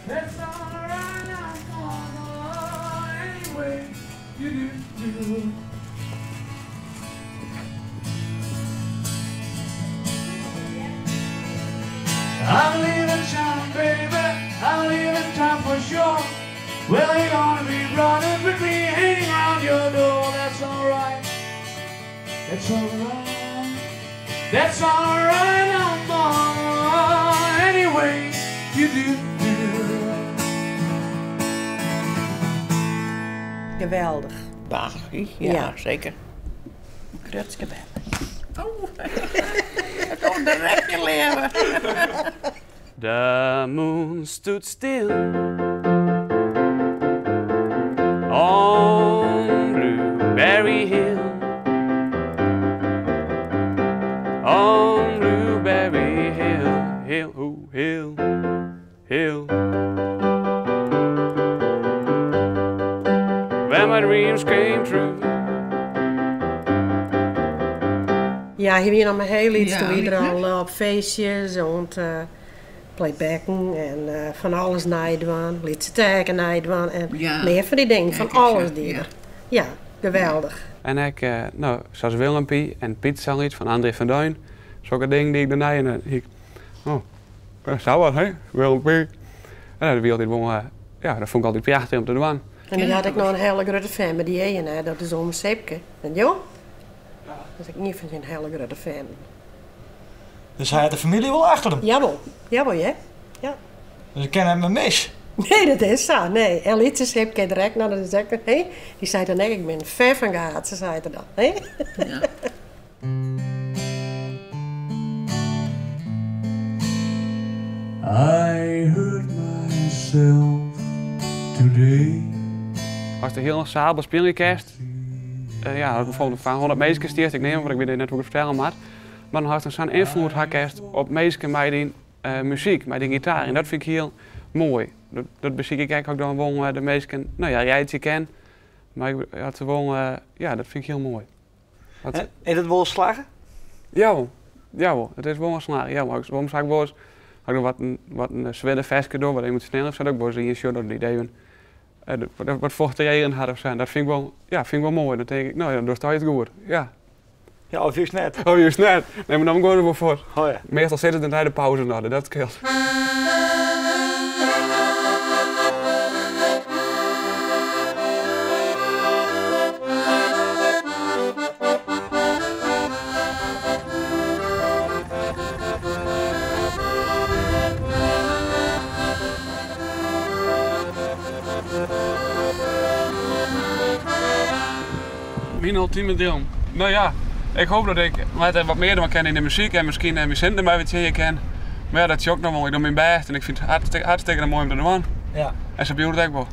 That's alright, I'm gonna anyway you do do. I'm leaving town, baby. I'm leaving town for sure. Well, you're gonna be running with me, hanging round your door. That's alright. That's alright. That's alright, I'm gone. Anyway, you do do. Geweldich. Bach, ja, Ja. zeker. Grutske bern. Oh, oh direct je leven. The moon stood still on Blueberry Hill. On Blueberry Hill, hill, oh, hill, hill. When my dreams came true. Ja, hy wie noch mar hiel lyts, Ja, toen wie er liet, al op feestjes en playbacken en fan alles neidwaan, lytse teken neidwaan en Ja. mear fan dy dingen, fan Kijk eens, alles ja. die Ja. er. Ja, geweldich. En ik, nou, zoals Willempie en Piet Lied van André van Duin. Zulke dingen die ik daarna en dan ik, oh, dat zou wat, hè? Willempie. En dat wilde ik wel, ja, dat vond ik altijd prachtig om te doen. En die had ik nog een hele grote fan met die ene, hè, dat is ome Sipke. En joh, dat is ik niet van zijn hele grote fan. Dus hij had de familie wel achter hem? Jawel, jawel, hè? Ja. Dus ik ken hem een mis? Nee, dat is zo, nee. En Lietse Sipke direct naar de zakken, hè? Die zei dan, nee, ik ben ver van gehad, ze zei het dan, hè? Ja. I hurt myself today. Als de hele zaal spelen kerst, ja, bijvoorbeeld van 100 mensen stiert, ik neem, want ik weet net hoe ik het vertellen maar. Maar dan had het zo'n invloed had kerst op mensen met die muziek, met die gitaar. En dat vind ik heel mooi. Dat bezie ik eigenlijk ook dan gewoon de mensen, nou ja, jij het je ken. Maar ik had gewoon, ja, dat vind ik heel mooi. Wat En dat wel slagen? Jawel, jawel, het is wel een slagen. Jawel, soms had ik wel eens, had ik nog wat een zwille versje door, wat ik moet snel of zo, dat ik wel eens in je shirt dat die even, wat vocht regen had of zo. Dat vind ik wel, ja, vind ik wel mooi. Dan denk ik, nou ja, dan sta je het goed. Ja. Ja, of juist net. Oh, juist net. Nee, maar dan gewoon er wel voor. Oh, ja. Meestal zit het in de pauze nog, dat scheelt. Mijn ultieme droom. Nou ja, ik hoop dat ik wat meer dan ken in de muziek en misschien mijn zin erbij wat je ken. Maar ja, dat is ook nog wel. Ik doe mijn best en ik vind het hartstikke mooi om te doen. Ja. En ze bedoelt het ook wel.